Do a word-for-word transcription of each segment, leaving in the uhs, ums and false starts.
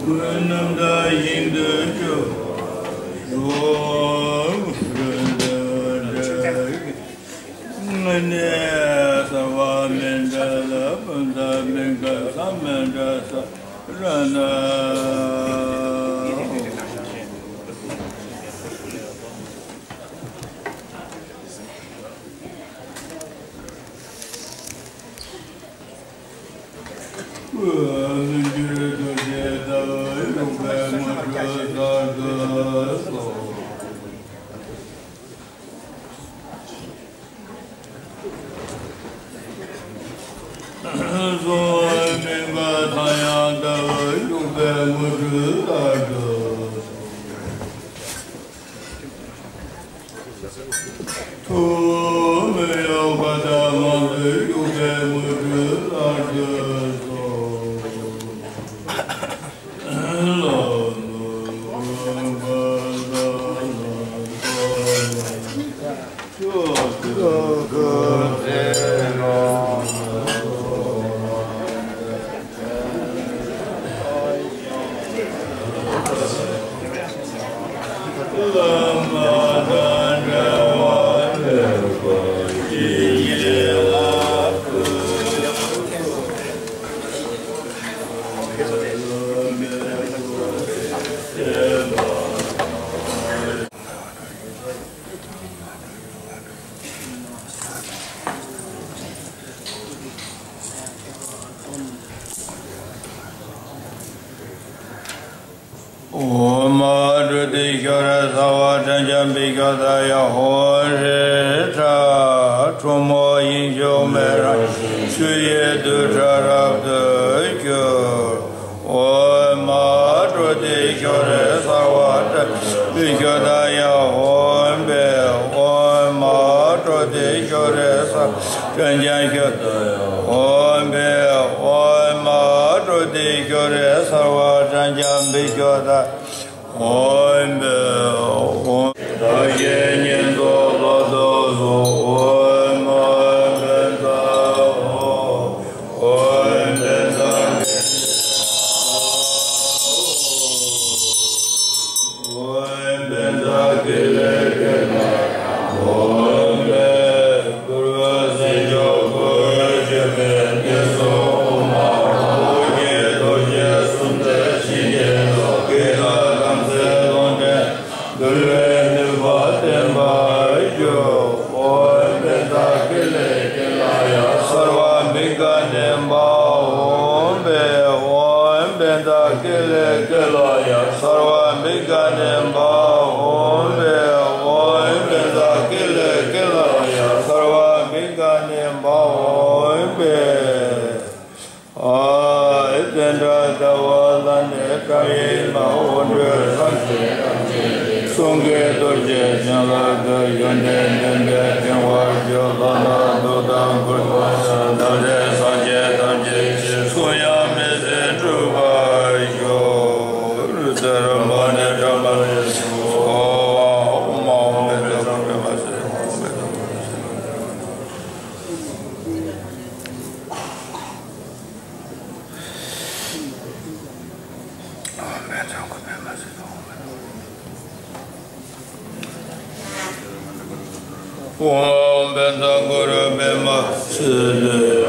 རྣམ་དག་ཞིང་དུ་སྐྱོ། ནས་སརྦ་མི་ཏྲ་ལ་པུན་ཛ་མི་ག་ས་མི་ཏྲ་ས་ར་ན། ཐུགས་མི་གཡོ་བ་དང་མང་དུ་གཡོ་བའི་མུ་སྤྲུལ་ལ་འགྲོ་སོང་། ཨོཾ་ཨ་ཏྲོ་ཏེ་ཤྭ་ར་ས་བ་ཏྲ་ཛྙཱ་བི་ཤྭ་ཏ་ཡ་ཧོ་རེ་ཏྲ། ཁྲོ་མོ་ཡིད་འཇོ་མེ་ར་ཆུ་ཡི་རྡུལ་ཕྲ་རབ་ཏུ་གྱུར། ཨོཾ་ཨ་ཏྲོ་ཏེ་ཤྭ་ར་ས་བ་ཏྲ་ཛྙཱ་བི་ཤྭ་ཏ་ཡ་ཧོ་བེ། ཨོཾ་ཨ་ཏྲོ་ཏེ་ཤྭ་ར་ས་བ་ཏྲ་ཛྙཱ་བི་ཤྭ་ཏ་ཡ་ཧོ་བེ། ཨོཾ་ཨ་ཏྲོ་ཏེ་ཤྭ་ར་ས་བ་ཏྲ་ཛྙཱ་བི་ཤྭ་ཏ་ཡ་ཧོ་བེ། ཨོཾ་བདག་གཞན་ཉེར་འཚོ་ལ་སོགས་སུ། ཨོཾ་ཨོཾ་བཛྲ་ཨོཾ། ཨོཾ་བཛྲ་ཨོཾ་བཛྲ་ཀི་ལི་ཀི་ལ་ཡ་ཧོ་བེ། བསྐུལ་བ་སེར་སྐྱོགས་ཀུན་གྱི་དཔལ། ངན་སོང་དབུ་མ་དབང་པོ་བརྒྱད། རྡོ་རྗེ་གསུམ་མཛད་ཞི་བྱེད་མཆོག །ཀུན་ལ་དམ་ཚིག་ལོངས་སྤྱོད་འདུལ་བའི་ནུས་པ་བསྟན་པར་ཤོག །ཨོཾ་བཛྲ་ཀི་ལི་ཀི་ལ་ཡ་སརྦ་བི་གྷ་ནི་པཱ་ཧོ་བེ། ཨོཾ་བཛྲ་ཀི་ལི་ཀི་ལ་ཡ་སརྦ་བི་གྷ་ནི་པཱ་ཧོ་བེ། ཨོཾ་བཛྲ་ཀི་ལི་ཀི་ལ་ཡ་སརྦ་བི་གྷ་ནི་པཱ་ཧོ་བེ། ཨ། བདེན་བྲལ་ཟླ་བ་ལ་ནི་བཀའ་ཡི་མ། འོད་འཕྲོས་སངས་རྒྱས་ཐམས་ཅད་ཀྱི། གསུང་གི་རྡོ་རྗེ་འཆང་ལ་འདུད། ཡོན་ཏན་ལྡན་པས་ཕྲེང་བར་གཅོད། ལྷ་དང་གདུགས་དང་ཀུན་ཏུ་བཞུགས། དམ་ལྡན་སངས་རྒྱས་ཐམས་ཅད་ཀྱི། གསུང་དབྱངས་མི་ཟད་འགྲུབ་པར་ཤོག །ཟེར་མ་ཎི་བགྲང་བ་ལས་སོ། ཨོཾ་ཨཱཿཧཱུྃ་མ་ཧཱུྃ་བཛྲ་གུ་རུ་པདྨ་སིདྡྷི་ཧཱུྃ་བཛྲ་གུ་རུ། ཨོཾ་བཛྲ་གུ་རུ་པདྨ་སིདྡྷི།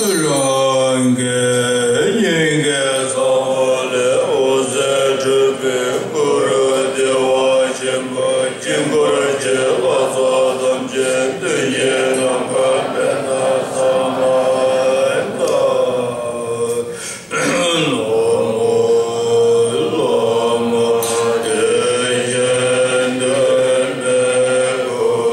རང་གི་སྙིང་གའི་ས་འོག་ལས་འོད་ཟེར་འཕྲོས་པའི་གུ་རུ་བདེ་བ་ཆེན་པོ། དཀྱིལ་འཁོར་གྱི་ལྷ་ཚོགས་ཐམས་ཅད་མདུན་གྱི་ནམ་མཁར་པད་ཟླ་ས་མར་ལྟ། ན་མོ་བླ་མ་བདེ་ཆེན་སྟོན་པའི་སྐུ།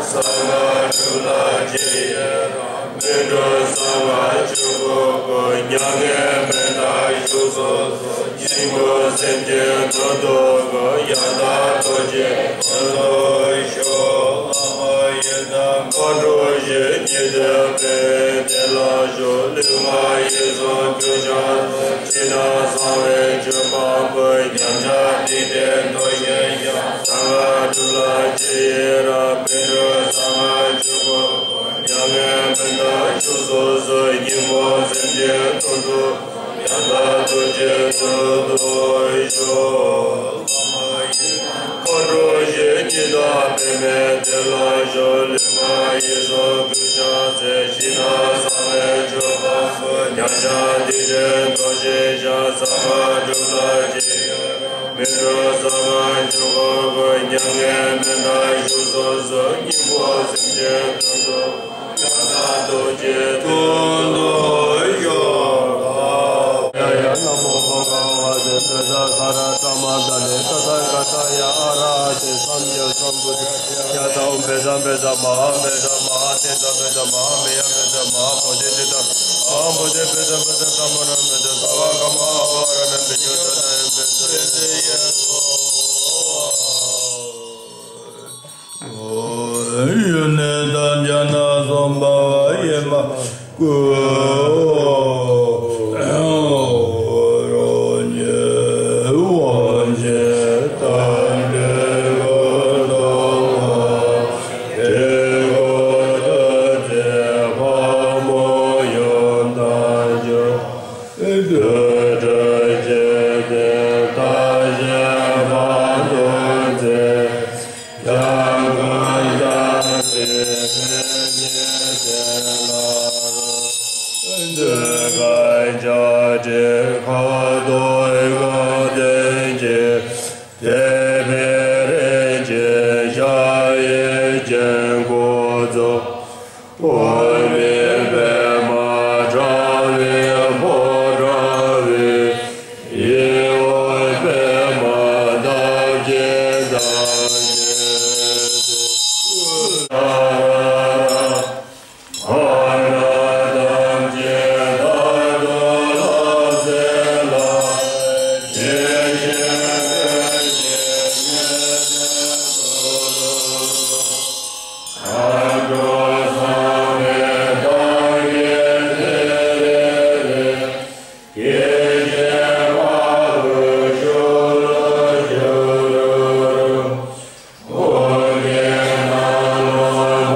གསང་སྔགས་སྒྲུབ་ལ་རྗེས་ཡི་རང་། སྨིན་གྲོལ་གསང་སྔགས་ཆོས་སྐུ་སྐུ། མྱ་ངན་མི་འདའ་བཞུགས་སོ་སོ། སྙིང་པོ་སེམས་ཅན་དོན་དུ་བསྐུལ། ཡང་དག་རྡོ་རྗེ་དོན་དུ་ཤོག་བླ་མ་ཡི་དམ་མཁའ་འགྲོ་བཞི་ཉི་ཟླ་བའི་གདན་ལ་བཞུགས། ལུས་ངག་ཡིད་གསུམ་གུས་ཕྱག་འཚལ། ཕྱི་ནང་གསང་བའི་ཆོས་འཕགས་པོ། ཉམས་ཆག་འཇིག་རྟེན་དོན་ཞེན་བཤགས། གསང་སྔགས་སྒྲུབ་ལ་རྗེས་ཡི་རང་། སྨིན་གྲོལ་གསང་སྔགས་ཆོས་སྐུ་སྐུ། མྱ་ངན་མི་འདའ་བཞུགས་སོ་སོ། སྙིང་པོ་སེམས་ཅན་དོན་དུ། ཡང་དག་རྡོ་རྗེ་དོན་དུ་ཤོག་མཁའ་འགྲོ་བཞི་ཉི་ཟླ་པདྨའི་གདན་ལ་བཞུགས། ལུས་ངག་ཡིད་གསུམ་གུས་ཕྱག་འཚལ། ཕྱི་ནང་གསང་བའི་ཆོས་འཕགས་པོ། ཉམས་ཆག་འཇིག་རྟེན་དོན་ཞེན་བཤགས། གསང་སྔགས་སྒྲུབ་ལ་རྗེས་ཡི་རང་། སྨིན་གྲོལ་གསང་སྔགས་ཆོས་སྐུ་སྐུ། མྱ་ངན་མི་འདའ་བཞུགས་སོ་སོ། སྙིང་པོ་སེམས་ཅན་དོན་དུ། ཡང་དག་རྡོ་རྗེ་དོན་དུ་ཤོག་ཡ་ཡ་ན་མོ་བྷ་ག་བ་ཏེ། བཛྲ་ག་ར་ཏ་མ་ཏ་ལེ། ཏ་ཐཱ་ག་ཏཱ་ཡ་ཨ་ར་ཧ་ཏེ་སམ་ཡ་སམ་བུ་དྷ་ཡ། ཡ་ཐཱ་ཨོཾ་བཛྲ་བཛྲ་མ་ཧཱ་བཛྲ་མ་ཧཱ་ཏནྟ་བཛྲ་མ་ཧཱ་བྷྱ་ཡ་བཛྲ་མ་ཧཱ་བོ་དྷི་ཙིཏྟ་མ་ཧཱ་བོ་དྷི་བཛྲ་བཛྲ་ཏ་མ་ན་བཛྲ་སྭ་བ་ཀ་མ་ཧཱ་བ་ར་ཎ་བི་ཤྭ་ཏ་ན་ཡ་བཛྲ་ཡ་སྭཱ་ཧཱ། ཡོན་ཏན་ཐམས་ཅད་རྣམ་གསུམ་འབར་བ་ཡེ་མ་བསྐུལ། རང་ཉིད་དབང་ཆེན་རྟ་མགྲིན་སྐུ་གདུང་མ། དྲིལ་བུ་བདུད་རྩིའི་ཕག་མོ་ཡུམ་དང་འབྱོར། རྡུལ་བྲལ་འཇིག་རྟེན་ལྟ་བཞིན་དབང་དུ་མཛད། འཇམ་དཀོན་རྒྱལ་སྲས་ལྷ་མིའི་རྒྱན་ལ་རོལ། ཟློས་གར་ལྕགས་སྤྲེལ་ཁ་དོག་དགའ་ལྡན་གྱི། དེ་ཕན་རིན་ཆེན་ཞལ་གྱི་དཀྱིལ་འཁོར་རྫོགས། འོད་མའི་པདྨ་དྲ་བའི་ཕོ་བྲང་བའི། ཡིད་འོད་པདྨ་འདབ་བརྒྱད་དང་བཅས་ཏེ། ཨ་ར་ར། ཨ་ར་ཐམས་ཅད་རྟག་ཏུ་ལྷག་བསྲེ་ལ། ཇི་བཞིན་ཕན་ཕྱིར་ཉེར་སྦྱངས་སོ། མཁའ་འགྲོ་ཚངས་པའི་བདག་གིས་དེ་རེ་རེ། སྐད་ཅིག་མ་འོངས་ཤུགས་ལུ་ཤུགས་ལུ། ཨོ་རྒྱན་ནང་ལོགས་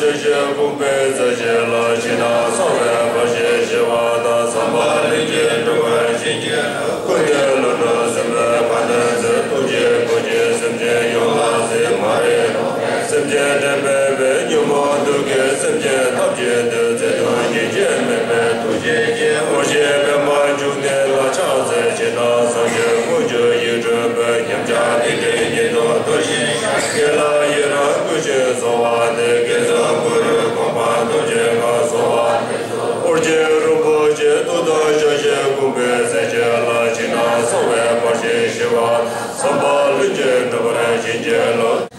ཞེས་དགོངས་པའི་མཛད་རྗེས་ལ་ཕྱི་ནང་གསང་བའི་བར་ཆད་ཞི་བ་དང་། བསམ་པ་ལྷུན་གྱིས་འགྲུབ་པར་བྱིན་གྱིས་རློབས། ཀུན་ནས་བསླུ་བྲིད་སེམས་པའི་ཁ་གནོན་མཛད། ཐུགས་རྗེས་བསྐུལ་ཞིང་སེམས་ཅན་ཡོངས་ལ་གཟིགས། མ་རིག་ནོར་བུས་སེམས་ཅན་འདྲེན་པའི་དཔལ། ཉོན་མོངས་དུག་གིས་སེམས་ཅན་འཐབ་བྱེད་དུས། བརྩེ་གདུང་སྙིང་རྗེ་མེད་པའི་ཐུགས་རྗེ་ཅན། འོ་བྱེད་པདྨ་འབྱུང་གནས་ལ་ཕྱག་འཚལ། ཕྱི་ནང་གསང་ཆེན་དངོས་གྱུར་ཡིད་སྤྲུལ་པའི། ཉམས་ཆག་སྡིག་སྒྲིབ་ཉེར་ལྡན་གདོན་ཞིང་གཤེགས། དགེ་ལ་ཡི་རང་བསྐུལ་ཞིང་གསོལ་བ་འདེབས། དགེ་ཚུལ་གུ་རུའི་དགོངས་པ་རྡོ་རྗེ་ལ་གསོལ་བ་འདེབས། ཨོ་རྒྱན་རིན་པོ་ཆེ་ཐུགས་དམ་བཞག་ཅིང་དགོངས་པའི་མཛད་རྗེས་ལ་ཕྱི་ནང་གསང་བའི་བར་ཆད་ཞི་བ་དང་། བསམ་པ་ལྷུན་གྱིས་འགྲུབ་པར་བྱིན་གྱིས་རློབས།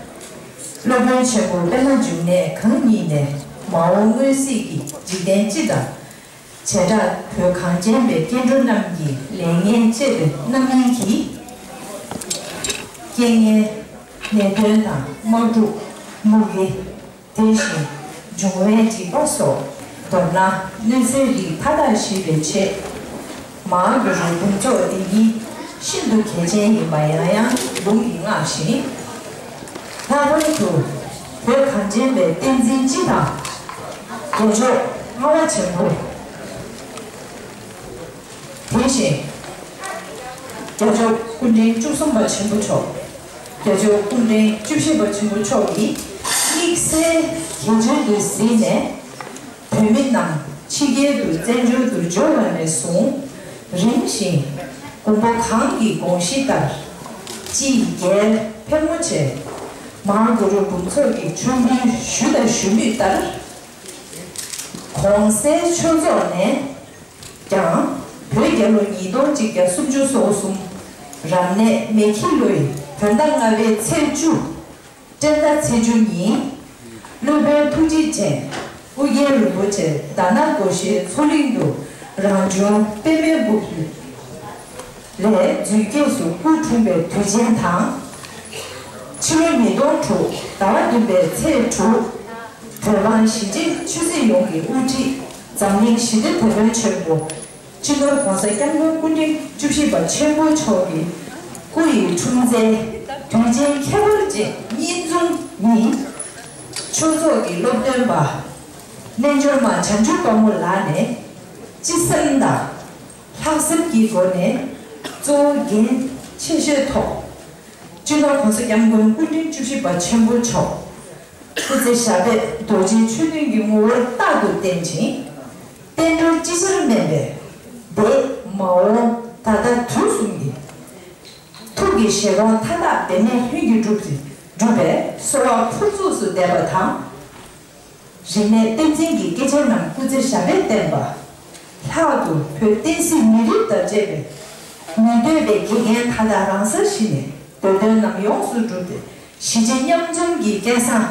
སློབ་དཔོན་ཆེན་པོ་པདྨ་འབྱུང་གནས་གང་ཉིད་ནས་མ་འོངས་མངོན་གཟིགས་ཀྱི་འཇིག་རྟེན་སྤྱི་དང་། བྱེ་བྲག་བོད་གངས་ཅན་པའི་སྐྱེ་འགྲོ་རྣམས་ཀྱི་ལས་ངན་བཅས་པའི་རྣམ་སྨིན་གྱིས། རྐྱེན་ངན་ནད་གདོན་དང་དམག་འཁྲུག་མུ་གེ། དེ་བཞིན་འབྱུང་བའི་འཇིགས་པ་སོགས་མདོར་ན་གནོད་འཚེའི་རིགས་མཐའ་དག་ཞི་བའི་ཆེད། མ་ཧཱ་གུ་རུའི་འབུམ་ཚོགས་འདི་ཉིད་ཤིན་ཏུ་གལ་ཆེན་ཡིན་པ་ཡང་ཡང་ལུང་གིས་བསྔགས་ཤིང་། ལྷག་པར་དུ་བོད་གངས་ཅན་པའི་བསྟན་འཛིན་སྤྱི་དང་། རྒྱལ་མཆོག་ལྔ་པ་ཆེན་པོ། དེ་བཞིན་རྒྱལ་མཆོག་སྐུ་ཕྲེང་བཅུ་གསུམ་པ་ཆེན་པོ་མཆོག་རྒྱལ་མཆོག་སྐུ་ཕྲེང་བཅུ་བཞི་པ་ཆེན་པོ་མཆོག་གིས་དམིགས་བསལ་གལ་ཆེན་དུ་གཟིགས་ནས། བོད་མི་རྣམས་ཕྱི་རྒྱལ་དུ་བཙན་བྱོལ་དུ་འབྱོར་བ་ནས་བཟུང་། རིམ་བཞིན་མགོན་པོ་གང་གི་དགོངས་གཞི་ལྟར། སྤྱི་སྒེར་ཕལ་མོ་ཆེ་མ་ཧཱ་གུ་རུ་འབུམ་ཚོགས་ཀྱི་མཆོད་འབུལ་ཞུས་དང་ཞུ་མུས་ལྟར། གོང་གསལ་ཆོས་ཚོགས་ནས་ཀྱང་བོད་རྒྱལ་ལོ་ཉིས་སྟོང་གཅིག་བརྒྱ་སུམ་ཅུ་སོ་གསུམ། རབ་གནས་མེ་ཁྱི་ལོའི་བོད་ཟླ་ལྔ་པའི་ཚེས་བཅུ། སྤྲེལ་ཟླ་ཚེས་བཅུ་ཉིན། སློབ་དཔོན་ཐུགས་རྗེ་ཅན་ཨོ་རྒྱན་རིན་པོ་ཆེ་དྷ་ན་ཀོ་ཤའི་མཚོ་གླིང་དུ་རང་བྱུང་པདྨའི་སྐུ་ལས་རྫུས་སྐྱེས་སུ་སྐུ་འཁྲུངས་པའི་དུས་ཆེན་དང་། ཕྱི་ལོ་ཉིས་སྟོང་དྲུག་ཟླ་བ་བདུན་པའི་ཚེས་དྲུག་བོད་འབངས་གཞིས་བྱེས་ཆོས་སྲིད་ཡོངས་ཀྱི་དབུ་ཁྲིད་འཛམ་གླིང་ཞི་བདེ་དེད་དཔོན་ཆེན་པོ་སྤྱི་ནོར་༸གོང་ས་༸སྐྱབས་མགོན་སྐུ་ཕྲེང་བཅུ་བཞི་པ་ཆེན་པོ་མཆོག་གི་སྐུ་ཡི་འཁྲུངས་མཛད་དུས་ཆེན་ཁྱད་པར་ཅན་གཉིས་འཛོམས་ཉིན། ཆོས་ཚོགས་ཀྱི་སློབ་སྟོན་པ་རྣལ་འབྱོར་མ་བྱང་ཆུབ་དཔལ་མོ་ལགས་ནས་སྤྱི་སེམས་དང་ལྷག་བསམ་གྱི་སྒོ་ནས་གཙོ་བོ་འགན་ཆེ་ཤོས་ཐོག་སྤྱི་ནོར་༸གོང་ས་༸སྐྱབས་མགོན་སྐུ་ཕྲེང་བཅུ་བཞི་པ་ཆེན་པོ་མཆོག་སྐུ་ཚེ་ཞབས་པད་རྡོ་རྗེའི་ཆོས་བདུན་གྱི་ངོ་བོར་རྟག་ཏུ་བརྟན་ཅིང་། བསྟན་འགྲོར་ཅི་བྱར་སྨན་པའི་འདས་མ་འོངས་ད་ལྟ་དུས་གསུམ་གྱི་ཐུགས་ཀྱི་བཞེད་དགོངས་མཐའ་དག་འབད་མེད་ལྷུན་གྱིས་འགྲུབ་ཅིང་འགྲུབ་པའི་གསོལ་བ་ཕུར་ཚུགས་སུ་འདེབས་པ་དང་། རིག་གནས་བསྟན་འཛིན་གྱི་སྐྱེས་ཆེན་རྣམས་སྐུ་ཚེ་ཞབས་པད་བརྟན་པ། ལྷག་ཏུ་བོད་བསྟན་སྲིད་མི་རིགས་དང་བཅས་པའི་མི་འདོད་པའི་འགལ་རྐྱེན་མཐའ་དག་རང་སར་ཞི་ནས་འདོད་དོན་རྣམས་ཡོངས་སུ་འགྲུབ་སྟེ་གཞིས་བྱེས་མཉམ་འཛོམས་ཀྱི་སྐལ་བཟང་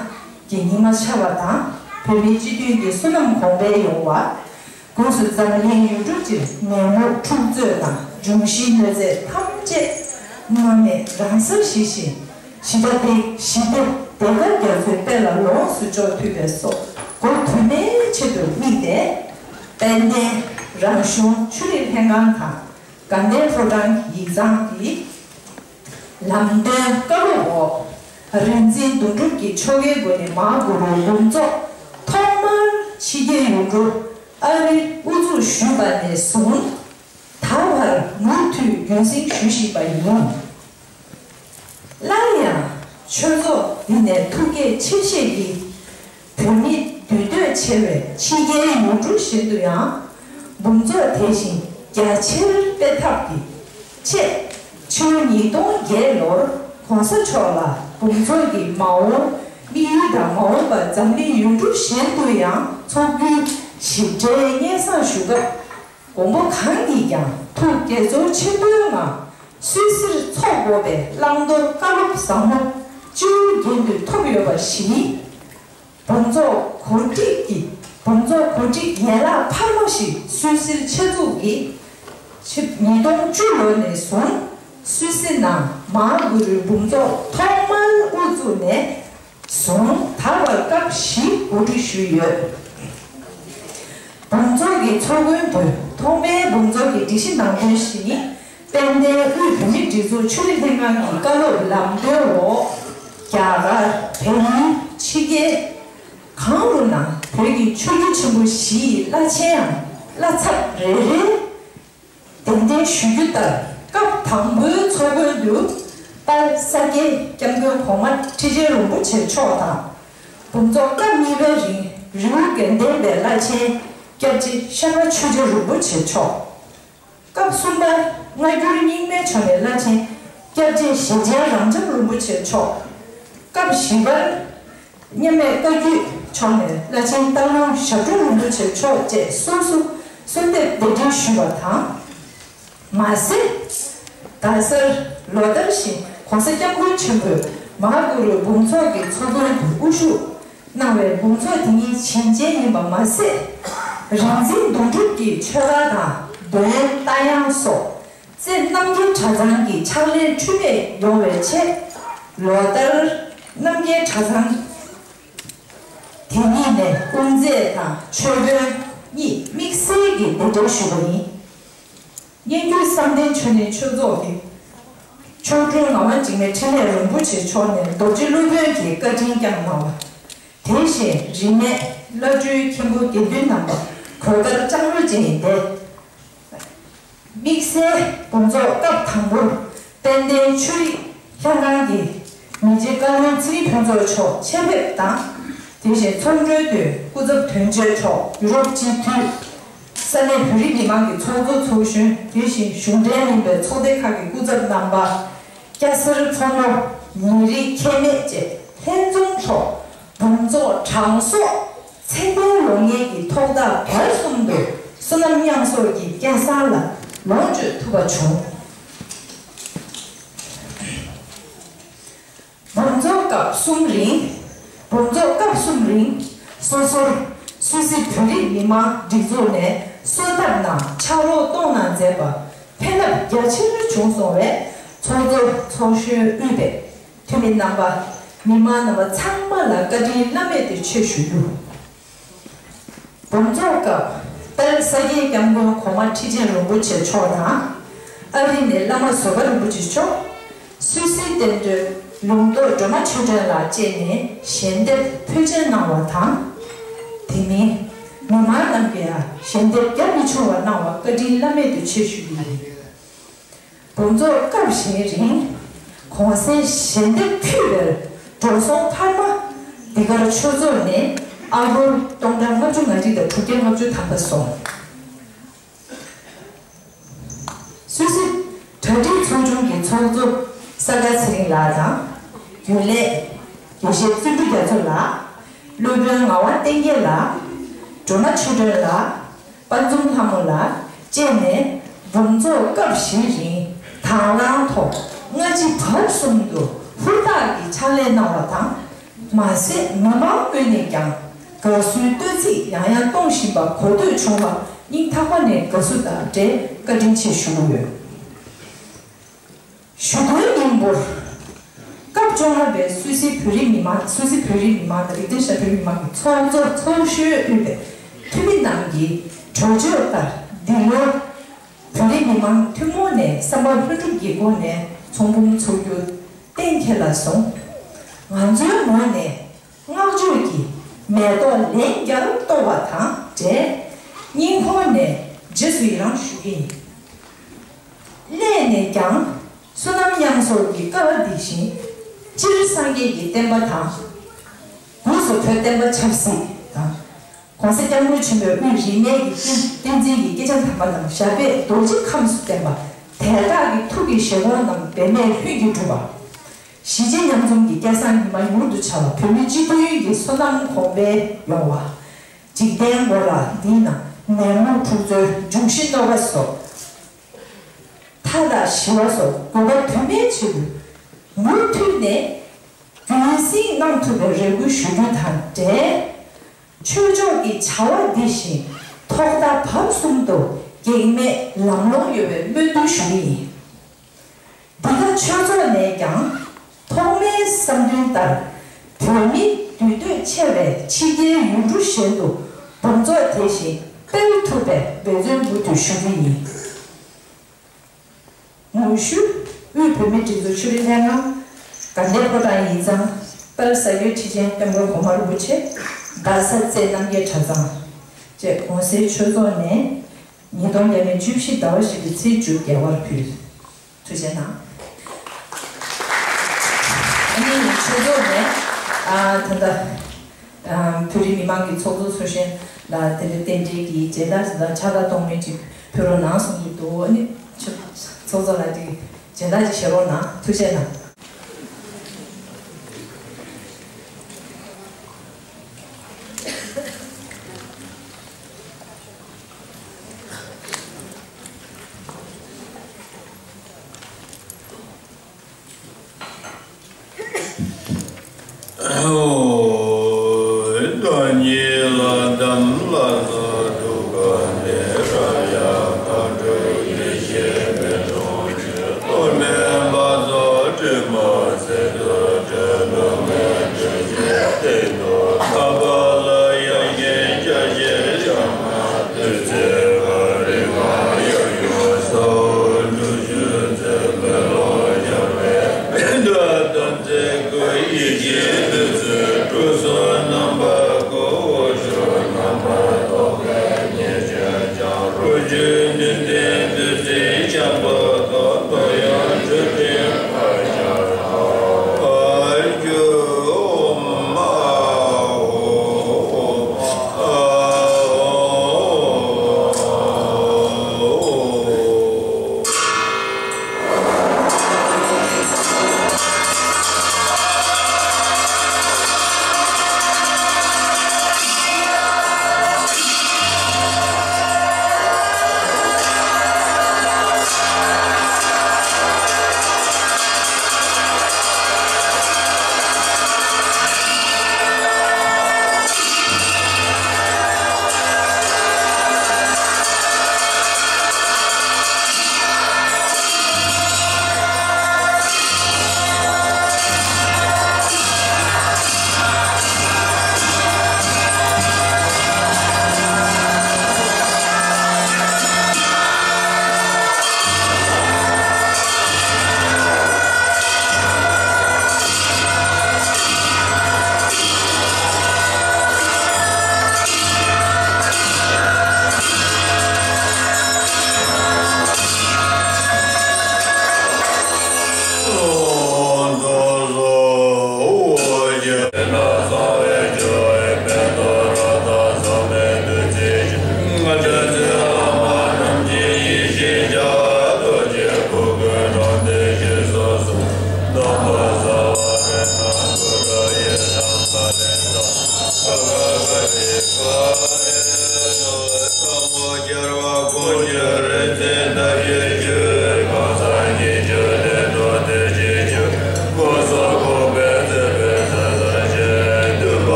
གི་ཉི་མ་ཤར་བ་དང་། བོད་མིའི་སྤྱི་མཐུན་གྱི་བསོད་ནམས་གོང་འཕེལ་ཡོང་བ། སྒོས་སུ་འཛམ་གླིང་ཡུལ་གྲུ་སྤྱིར་ནད་མུག་འཁྲུག་རྩོད་དང་འབྱུང་བཞིའི་གནོད་འཚེ་ཐམས་ཅད་རྣམ་མེད་རང་སར་ཞི་ཞིང་། ཞི་བདེ་ཞི་བདེ་བདེ་དཀར་རྒྱ་མཚོའི་དཔལ་ལ་ལོངས་སུ་སྤྱོད་ཐུབ་པའི་སོགས་སྒོ་དུ་མའི་ཆེད་དུ་དམིགས་ཏེ། དཔལ་ལྡན་རང་གཞུང་ཆོས་རིག་ལྷན་ཁང་དང་དགའ་ལྡན་ཕོ་བྲང་ཡིག་ཚང་གི་ལམ་སྟོན་བཀའ་སློབ་འོག་རིག་འཛིན་དོན་གྲུབ་ཀྱི་ཆོ་གའི་སྒོ་ནས་མ་ཧཱ་གུ་རུའི་འབུམ་ཚོགས་ཐོག་མར་ཕྱི་རྒྱལ་ཡུལ་གྲུ་ཨ་རིར་དབུ་འཛུགས་ཞུས་པ་ནས་བཟུང་ད་བར་མུ་མཐུད་རྒྱུན་སྲིང་ཞུ་བཞིན་པ་ཡིན། སླར་ཡང་ཆོས་ཚོགས་འདི་ནས་ཐུགས་བསྐྱེད་ཆེ་བཞེས་ཀྱིས་བོད་མི་འདུས་སྡོད་ཆེ་བའི་ཕྱི་རྒྱལ་ཡུལ་གྲུ་གཞན་དུ་ཡང་འབུམ་ཚོགས་དེ་བཞིན་རྒྱ་ཆེར་སྤེལ་ཐབས་ཀྱི་ཆེད་ཕྱི་ལོ་ཉིས་སྟོང་བརྒྱད་ལོར་༸གོང་ས་མཆོག་ལ་འབུམ་ཚོགས་ཀྱི་མ་འོངས་དམིགས་ཡུལ་དང་མ་འོངས་པར་འཛམ་གླིང་ཡུལ་གྲུ་གཞན་དུ་ཡང་ཚོགས་རྒྱུའི་ཞིབ་ཕྲའི་སྙན་སེང་ཞུ་སྐབས། མགོན་པོ་གང་གིས་ཀྱང་ཐུགས་དགྱེས་ཚོར་ཆེན་པོའི་ངང་སུད་སིར་འཚོགས་དགོས་པའི་བླང་དོར་བཀའ་སློབ་ཟབ་མོ་སྤྱི་བོའི་རྒྱན་དུ་ཐོབ་ཡོད་པ་བཞིན། འབུམ་ཚོགས་གོ་སྒྲིག་གི་འབུམ་ཚོགས་གོ་སྒྲིག་ཡན་ལག་འཕར་མ་ཞིག་སུད་སིར་ཆེད་འཛུགས་ཀྱིས་ཆིབས་ཉིས་སྟོང་བཅུ་ལོ་ནས་བཟུང་སུད་སི་ནང་མ་ཧཱ་གུ་རུའི་འབུམ་ཚོགས་ཐོག་མར་དབུ་བཙུགས་ནས་བཟུང་ད་བར་སྐབས་བཞི་གོ་སྒྲིག་ཞུས་ཡོད། འབུམ་ཚོགས་ཀྱི་ཚོགས་མགོན་དུ་ཐོག་མའི་འབུམ་ཚོགས་ཀྱི་སྒྲིག་གཞི་ནང་དོན་བཞིན་དཔལ་ལྡན་དབུས་བོད་མིའི་སྒྲིག་འཛུགས་ཆོས་རིག་ལྷན་ཁང་གི་བཀའ་སློབ་ལམ་སྟོན་འོག་རྒྱ་གར་བལ་ཡུལ་ཕྱི་རྒྱལ་གང་རུ་ བོད་ཀྱི་ཆོས་བརྒྱུད་ཆེན་པོ་བཞི་ཡི་བླ་ཆེན་ཡང་བླ་ཚབ་རེ་རེ། གདན་འདྲེན་ཞུ་རྒྱུ་ལྟར། སྐབས་དང་པོའི་ཚོགས་མགོན་དུ་དཔལ་ས་སྐྱའི་སྐྱབས་མགོན་གོང་མ་ཁྲི་ཆེན་རིན་པོ་ཆེ་མཆོག་དང་། འབུམ་ཚོགས་སྐབས་གཉིས་པའི་རིང་རི་བོ་དགེ་ལྡན་པའི་བླ་ཆེན་སྐྱབས་རྗེ་ཤར་པ་ཆོས་རྗེ་རིན་པོ་ཆེ་མཆོག་སྐབས་གསུམ་པར་སྔ་འགྱུར་རྙིང་མའི་ཕྱོགས་ནས་བླ་ཆེན་སྐྱབས་རྗེ་ཞེ་ཆེན་རབ་འབྱམས་རིན་པོ་ཆེ་མཆོག་སྐབས་བཞི་པར་མཉམ་མེད་བཀའ་བརྒྱུད་ཕྱོགས་ནས་བླ་ཆེན་སྟག་ལུང་ཞབས་དྲུང་རིན་པོ་ཆེ་མཆོག་བཅས་སོ་སོ་གསོལ་འདེབས་གདན་འདྲེན་ཞུས་པ་དང་། མ་ཟད། དག་སར་ལོ་ལྟར་བཞིན་༸གོང་ས་༸སྐྱབས་མགོན་ཆེན་པོས་མ་ཧཱ་གུ་རུའི་འབུམ་ཚོགས་ཀྱི་ཚོགས་མགོན་དུ་དབུ་བཞུགས་གནང་བའི་འབུམ་ཚོགས་དེ་ཉིད་བྱིན་ཅན་ཡིན་པ་མ་ཟད། རིག་འཛིན་དོན་གྲུབ་ཀྱི་ཆོས་བཀའ་དང་འདོན་རྟ་དབྱངས་སོགས་རྩེ་རྣམ་རྒྱལ་གྲྭ་ཚང་གི་ཕྱག་ལེན་འཁྲུལ་མེད་ཡོང་བའི་ཆེད། ལོ་ལྟར་རྣམ་རྒྱལ་གྲྭ་ཚང་དེ་ཉིད་ནས་དབུ་མཛད་དང་ཆོས་དཔོན་གཉིས་དམིགས་བསལ་གྱིས་གདན་འདྲེན་ཞུས་པ་ཡིན། སྙན་བརྒྱུད་བསམ་གཏན་ཆོས་གླིང་ཆོས་ཚོགས་ཀྱི་མཆོག་སྤྲུལ་ངག་དབང་འཇིགས་མེད་འཕྲིན་ལས་རིན་པོ་ཆེ་མཆོག་ནས་རྡོ་རྗེ་སློབ་དཔོན་གྱི་བཀའ་དྲིན་བསྐྱངས་གནང་བ། དེ་བཞིན་རིས་མེད་བླ་སྤྲུལ་མཁན་པོ་དགེ་འདུན་རྣམ་པ་གོས་དཀར་ལྕང་རོལ་ཅན་ཡིན་ཏེ། དམིགས་བསལ་འབུམ་ཚོགས་སྐབས་དང་པོར་དཔལ་ལྡན་ཆོས་རིག་ལྷན་ཁང་གི་མི་རྗེ་བཀའ་བློན་ཚེ་རིང་ཕུན་ཚོགས་མཆོག་ཆེད་ཕེབས་དང་། དེ་བཞིན་ཚོགས་གྲོལ་དུས་སྐུ་ཚབ་དོན་གཅོད་མཆོག་ཡུ་རོབ་སྤྱི་འཐུས། ས་གནས་བོད་རིགས་མི་མང་གི་ཚོགས་གཙོ་ཚོགས་གཞོན། དེ་བཞིན་གཞུང་འབྲེལ་མིན་པའི་ཚོགས་སྡེ་ཁག་གི་སྐུ་ཚབ་རྣམ་པ། སྐྱ་སེར་ཕོ་མོ། མི་རིགས་ཁྱད་མེད་བཅས་ལྷན་འཛོམས་ཐོག་འབུམ་ཚོགས་གྲངས་གསོག་ཚད་ལྡན་ལོ་ལྔའི་གི་ཐོག་མཐའ་བར་གསུམ་དུ་བསོད་ནམས་དབྱངས་གསོག་གི་སྐལ་བཟང་ལ་ལོངས་སྤྱོད་ཐུབ་པ་བྱུང་། འབུམ་ཚོགས་སྐབས་གསུམ་རིང་། འབུམ་ཚོགས་སྐབས་གསུམ་རིང་། སོ་སོར་སུད་སི་བོད་རིགས་མི་མང་སྒྲིག་འཛུགས་ནས་གསོལ་ཐབ་གནང་ཕྱག་རོགས་གཏོང་གནང་མཛད་པ་ཕན་རླབས་རྒྱ་ཆེར་བྱུང་སོང་བས། ཚོགས་གཙོ་ཚོགས་གཞོན་དབུས་པའི་འཐུས་མི་རྣམ་པ། མི་མང་རྣམ་པ་ཚང་མ་ལ་བཀའ་དྲིན་བླ་མེད་དུ་ཆེ་ཞུ་རྒྱུ། འབུམ་ཚོགས་སྐབས་དཔལ་ས་སྐྱའི་སྐྱབས་མགོན་གོང་མ་ཁྲི་ཆེན་རིན་པོ་ཆེ་མཆོག་དང་། ཨ་རི་ནས་བླ་མ་བཟོད་པ་རིན་པོ་ཆེ་མཆོག་སུད་སིའི་བསྟན་འགྲོའི་ལུང་རྟོགས་སྒྲོལ་མ་ཆོས་སྒྲོན་ལགས་བཅས་ནས་ཞལ་འདེབས་ཕུལ་བྱིན་གནང་བ་དང་། དེ་མིན་མི་མང་རྣམས་ཀྱིས་ཞལ་འདེབས་རྒྱ་མི་ཆུང་བ་གནང་བ་བཀའ་དྲིན་བླ་མེད་དུ་ཆེ་ཞུ་རྒྱུ་ཡིན། འབུམ་ཚོགས་སྐབས་བཞིའི་རིང་། གོང་གསལ་ཞལ་འདེབས་ཕུལ་བའི་འགྲོ་སོང་འཕར་མ་འདི་གར་ཆོས་ཚོགས་ནས་ཨ་སྒོར་སྟོང་ཕྲག་ལྔ་བཅུ་ང་གཅིག་དང་དྲུག་བརྒྱ་ལྔ་བཅུ་ཐམ་པ་སོང་། སུད་སི་གྲ་སྒྲིག་ཚོགས་ཆུང་གི་ཚོགས་གཙོ་ས་དགའ་ཚེ་རིང་ལགས་དང་། རྒྱུན་ལས་དགེ་བཤེས་བརྩོན་འགྲུས་རྒྱ་མཚོ་ལགས། སློབ་དཔོན་ངག་དབང་བསྟན་རྒྱལ་ལགས། སྒྲོལ་མ་ཆོས་སྒྲོན་ལགས། དཔལ་འཛོམས་ལྷ་མོ་ལགས་བཅས་ནས་འབུམ་ཚོགས་སྐབས་བཞིའི་རིང་དང་བླངས་ཐོག་སྔ་ཕྱི་བར་གསུམ་དུ་ཧུར་ཐག་གིས་ཕྱག་ལས་གནང་བ་དང་། མ་ཟད་མི་མང་ངོས་ནས་ཀྱང་དགའ་བསུའི་བསྟོད་ཚིག་ཡང་ཡང་གཏོང་བཞིན་པ་གོ་ཐོས་བྱུང་བར་སྙིང་ཐག་པ་ནས་དགའ་བསུ་དང་འབྲེལ་བཀའ་དྲིན་ཆེ་ཞུ་གི་ཡོད། ཞུ་དོན་སྙིང་པོར། སྐབས་བཅོ་ལྔ་པའི་སུད་སི་བོད་རིགས་མི་མང་། སུད་སི་བོད་རིགས་མི་མང་དང་རིགས་ལྡན་ཤར་བོད་མི་མང་གི་ཚོགས་གཙོ་ཚོགས་གཞོན་དབུས་པའི་འཐུས་མི་རྣམས་ཀྱིས་གྲོས་ཆོད་ལྟར་འདི་ལོར་བོད་རིགས་མི་མང་ཐུན་མོང་ནས་བསམ་པ་ལྷུན་གྲུབ་ཀྱི་སྒོ་ནས་ཚོགས་འབུམ་འཚོགས་རྒྱུ་གཏན་འཁེལ་ལ་སོང་། ང་ཚོའི་ངོས་ནས་བསྔགས་བརྗོད་ཀྱི་མེ་ཏོག་ལན་བརྒྱར་གཏོར་བ་དང་འབྲེལ་སྙིང་ཁོང་ནས་རྗེས་སུ་ཡི་རང་ཞུ་གི་ཡིན། སླད་ནས་ཀྱང་བསོད་ནམས་དབྱངས་གསོག་གི་སྐལ་བ་འདི་བཞིན་སྤྱིར་སངས་རྒྱས་ཀྱི་བསྟན་པ་དང་། སྒོས་སུ་བོད་བསྟན་པ་ཆབ་སྲིད་དང་། ༸གོང་ས་༸སྐྱབས་མགོན་ཆེན་པོའི་དབུས་རིས་མེད་ཀྱི་བསྟན་བསྟན་འཛིན་གྱི་སྐྱེས་ཆེན་དམ་པ་རྣམས་ཞབས་པད་རྡོ་རྗེ་ཁམས་སུ་བརྟན་པ། དེ་དག་གི་ཐུགས་ཀྱི་བཞེད་དགོངས་རྣམས་འབད་མེད་ལྷུན་གྱིས་གྲུབ་པ། གཞིས་བྱེས་མཉམ་འཛོམས་ཀྱི་སྐལ་བཟང་ཉི་མ་མྱུར་དུ་འཆར་བ། བོད་མི་སྤྱི་མཐུན་གྱི་བསོད་ནམས་གོང་འཕེལ་ཡོང་བ། འཇིག་རྟེན་འཁོར་བ་འདིའི་ནང་ནད་མུག་འཁྲུག་རྩོད་འབྱུང་བཞི་གནོད་པ་སོགས། མཐའ་དག་ཞི་བ་སོགས་དགོས་པ་དོན་མེད་ཕྱིར། མུ་མཐུད་ནས་རྒྱུན་སྲིང་གནང་ཐུབ་པའི་རེ་སྐུལ་ཞུ་རྒྱུ་དང་འབྲེལ། ཆོས་ཕྱོགས་ཀྱི་བྱ་བ་འདི་བཞིན་ཐོག་མཐའ་བར་གསུམ་དུ་གེགས་མེད་ལམ་ལྷོང་ཡོང་བའི་སྨོན་འདུན་ཞུ་གི་ཡིན། འདི་ག་ཆོས་ཚོགས་ནས་ཀྱང་ཐོག་མའི་བསམ་འདུན་ལྟར་བོད་མི་འདུས་སྡོད་ཆེ་བའི་ཕྱི་རྒྱལ་ཡུལ་གྲུ་གཞན་དུ་འབུམ་ཚོགས་དེ་བཞིན་སྤེལ་ཐུབ་པའི་འབད་བརྩོན་མུ་མཐུད་ཞུ་རྒྱུ་ཡིན། དངོས་ཞུ། དབུས་བོད་མིའི་སྒྲིག་འཛུགས་ཆོས་རིག་ལྷན་ཁང་། དགའ་ལྡན་ཕོ་བྲང་ཡིག་ཚང་། དཔལ་ས་སྐྱའི་ཁྲི་ཆེན་སྐྱབས་མགོན་གོང་མ་རིན་པོ་ཆེ། མདའ་ས་རྩེ་རྣམ་རྒྱལ་གྲྭ་ཚང་བཅས་གོང་གསལ་ཆོས་ཚོགས་ནས་ཉིས་སྟོང་བརྒྱ་མེད་བཅུ་བཞི་ཟླ་བ་བཞི་པའི་ཚེས་བཅུ་རྒྱལ་བར་ཕུལ། ཐུགས་རྗེ་གནང་། ཨ་ནི་ཆོས་ཚོགས་ནས་ཨ་ད་ལྟ་ཨ་བོད་རིགས་མི་མང་གི་ཚོགས་གཙོ་ཚུལ་ཤན་ལ་དེ་འདྲའི་རྟེན་འབྲེལ་གྱི་མཇལ་དར་དང་ཕྱག་རྟགས་ཐོགས་མེད་ཅིག་ཕུལ་རོགས་གནང་གསུང་གི་འདུག་ཨ་ནི་ཆོས་ཚོགས་གཙོ་ལགས་ཀྱིས་མཇལ་དར་ཅིག་བཞེས་རོགས་གནང་། ཐུགས་རྗེ་གནང་། ཨོ། བདག་ཉིད་ལ་དམ་ལ་